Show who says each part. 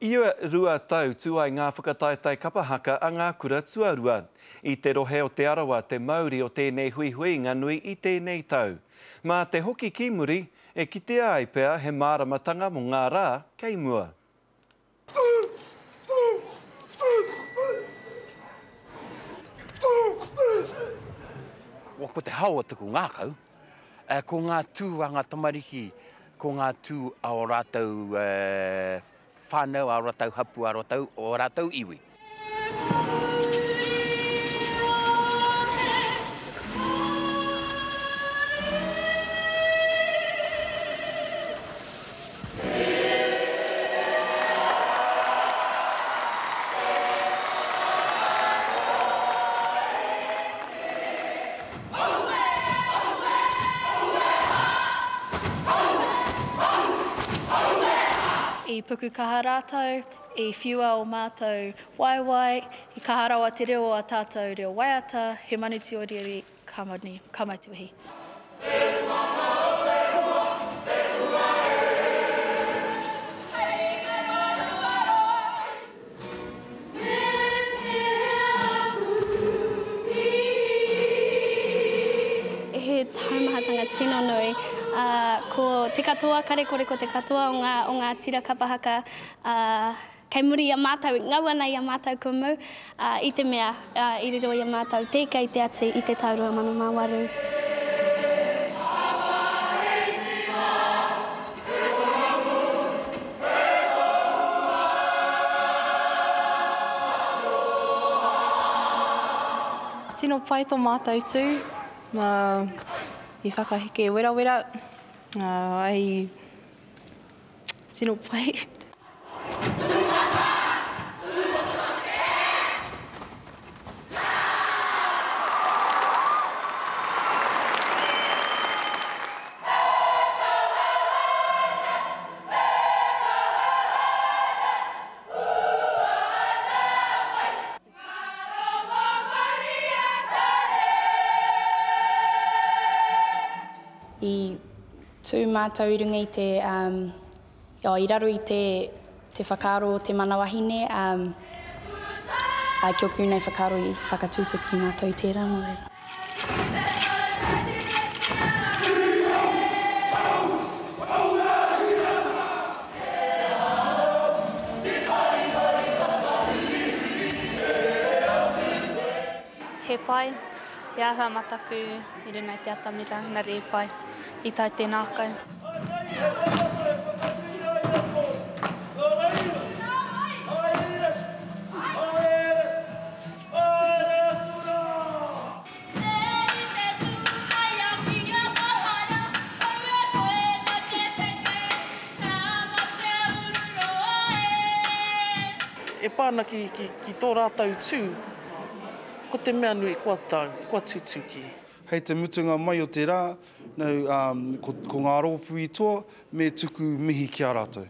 Speaker 1: Ia rua tau tū ai ngā whakataetae kapa haka a ngā kura tuarua. I te rohe o Te Arawa te mauri o tēnei huihuinga nui i tēnei tau. Mā te hoki ki muri, e kitea ai pea he māramatanga mō ngā rā kei mua.
Speaker 2: Ko te hao o taku ngākau, ko ngā tū a ngā tamariki, ko ngā tū a ō rātou whānau, a ō rātou hapū, a ō rātou iwi.
Speaker 3: I pukukaha rātou, i whiua ō mātou waewae, i kaha rawa te reo o ā tātou reo waiata, he manu tioriori, ka manu, ka mau te wehi.
Speaker 4: He taumahatanga tino nui. Ā, ko te katoa, kare kore ko te katoa o ngā, o ngā tira kapa haka, ā, kei muri i a mātou, ngau ana i a mātou kua mau, ā, i te mea, ā, i riro i a mātou te ika i te ati i te tau 2008.
Speaker 3: Tino pai tō mātou tū, i whakaheke werawera, i tino pai.
Speaker 4: I tū mātou i runga i te, um, oh, i raro i te, te whakaaro o te mana wahine, um, ā, ki ōku nei whakaaro i whakatutuki mātou i tērā, nō reira.
Speaker 5: He pai, he āhua mataku i runga i te atamira, engari he pai, i tae te ngākau.
Speaker 6: E pā ana ki, ki, ki tō rātou tū, ko te mea nui kua tau, kua tutuki.
Speaker 7: Hei te mutunga mai o te rā, no, um, ko, ko ngā rōpū i toa, me tuku mihi ki a rātou.